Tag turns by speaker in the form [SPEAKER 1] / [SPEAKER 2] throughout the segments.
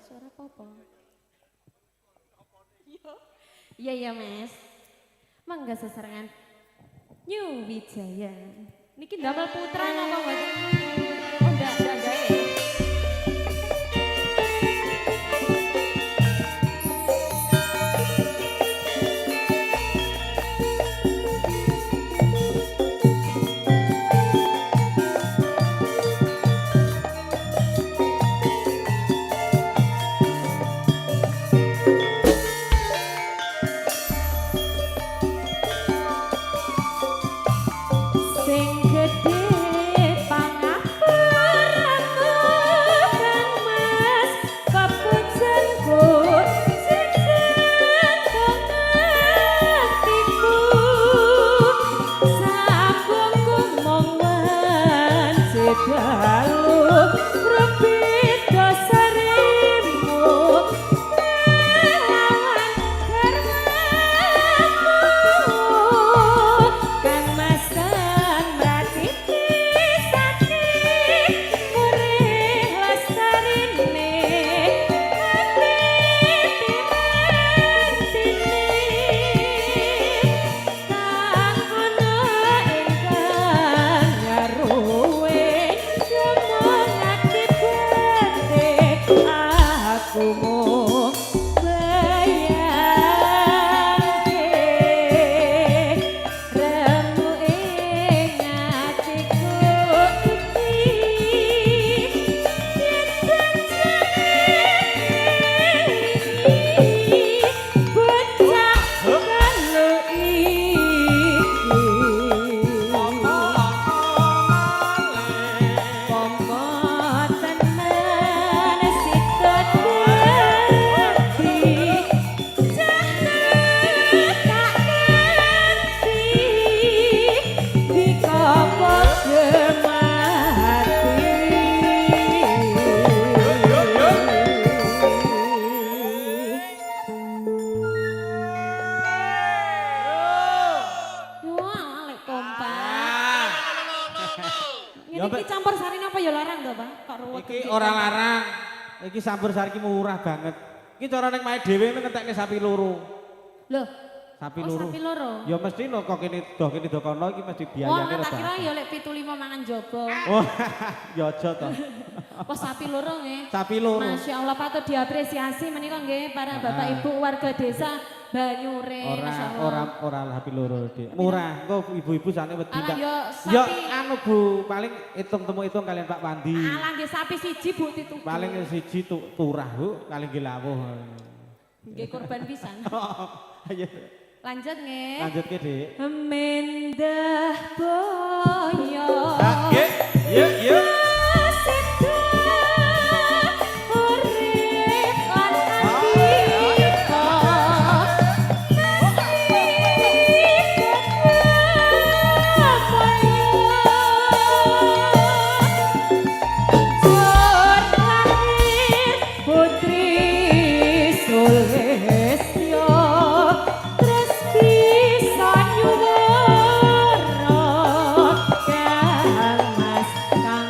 [SPEAKER 1] Mas, ora apa-apa. Iya iya Mas. Mangga sesarengan New Wijaya. Niki ndamel putra napa mboten? Oh ndak, ndak gawe. Sing gedhe pangapuramu Kang Mas, pepujanku jejer atiku, sabungku mung wanci dalu rupita sarimu lawan garwamu. Kang Mas kang mratiti sati murih lestarine ati piwentine kang ana ingkang ngaruwe gemong akibate aku mung bayangke remuk ing atiku iki yen sajane bocah telu iki pomo tenan sida dadi cah tak ganti dikopo gemati. Wah, lek kompak. Ngene iki campur sari napa ya larang to, Pak? Kok ruwet.
[SPEAKER 2] Iki ora larang. Iki campur sari iki murah banget. Iki cara ning mae dhewe ngentekne sapi loro.
[SPEAKER 1] Loh,
[SPEAKER 2] Sapi
[SPEAKER 1] oh,
[SPEAKER 2] loro.
[SPEAKER 1] Sapi loro.
[SPEAKER 2] Ya mesti no kok kene doh kene doh kono iki mesti
[SPEAKER 1] Wah,
[SPEAKER 2] biayane
[SPEAKER 1] tak kira
[SPEAKER 2] rada.
[SPEAKER 1] ya lek 75 mangan jaba.
[SPEAKER 2] Oh, ya aja to.
[SPEAKER 1] Wah, sapi loro nggih.
[SPEAKER 2] Sapi loro.
[SPEAKER 1] Masya Allah, patut diapresiasi menika nggih para bapak ibu warga desa Banyure.
[SPEAKER 2] Ora
[SPEAKER 1] Masya Allah.
[SPEAKER 2] Ora ora sapi loro, Dik. Murah. Engko ibu-ibu sane wedi
[SPEAKER 1] Alah,
[SPEAKER 2] ndak.
[SPEAKER 1] yo
[SPEAKER 2] Ya
[SPEAKER 1] sapi.
[SPEAKER 2] Anu Bu, paling hitung temu hitung kalian Pak Wandi.
[SPEAKER 1] Alah nggih sapi siji Bu dituku.
[SPEAKER 2] Paling siji turah Bu, paling nggih lawuh.
[SPEAKER 1] Nggih korban pisan.
[SPEAKER 2] Ayo
[SPEAKER 1] Lanjut nggih.
[SPEAKER 2] Lanjut ke, Dik.
[SPEAKER 1] Mendah boyo.
[SPEAKER 2] Ah, nggih. Iya, iya.
[SPEAKER 1] Seda urip lan andika. Nasib boyo. Jur lahir putri Sulistyo terus bisa nyuwara Kang Mas kang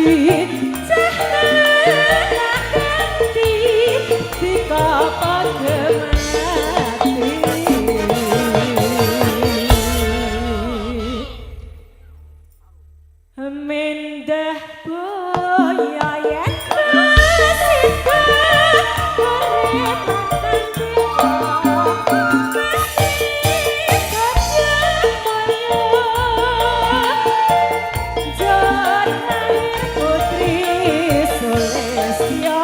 [SPEAKER 1] Cah ganti dikapa mati. Mendah boyo yen sida urip andika mesti gajah mulya. Jor lahir putri Sulistya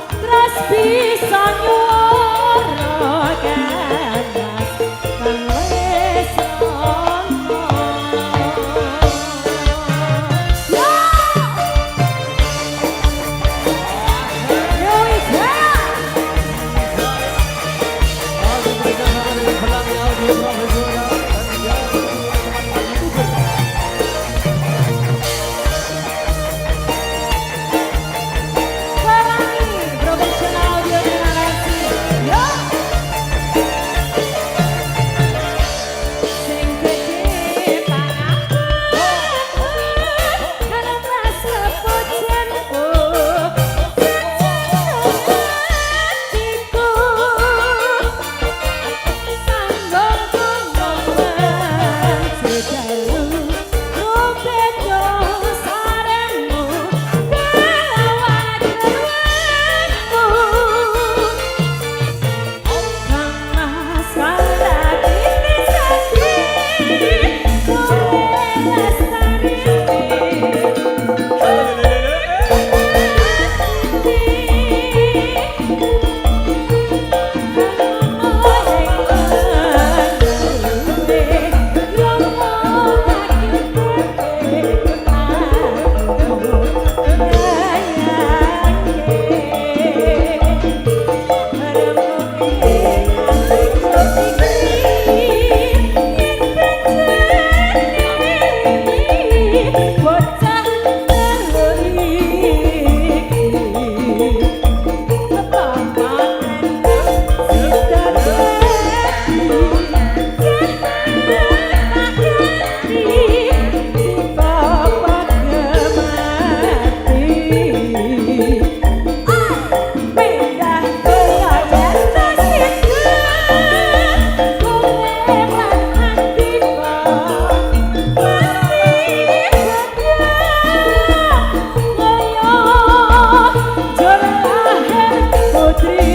[SPEAKER 1] terus bisa nyuwara ganas kang wis ana. Ya! Yo Wijaya!
[SPEAKER 3] Langsung berikan sama dengan Pelangi Audio Profesional dan juga teman-teman YouTuber.
[SPEAKER 1] Pelangi Profesional Audio, terima kasih. Yo! Sing gede pangaku karo mas pujanku atiku sanggung gunung sedalu rubedo saremu kelawan garwanku. Kang Mas Kalatine saki kowe lestari. Bocah telu iki Putri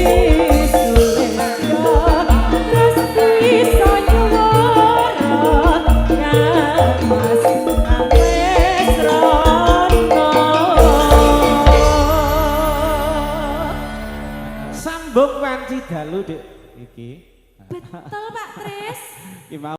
[SPEAKER 1] Sulistya terus bisa nyuwara kang Mas kang wis rono.
[SPEAKER 2] Sambung wanci dalu, Dik. Iki.
[SPEAKER 1] Betul, Pak Tris.
[SPEAKER 2] Iki mau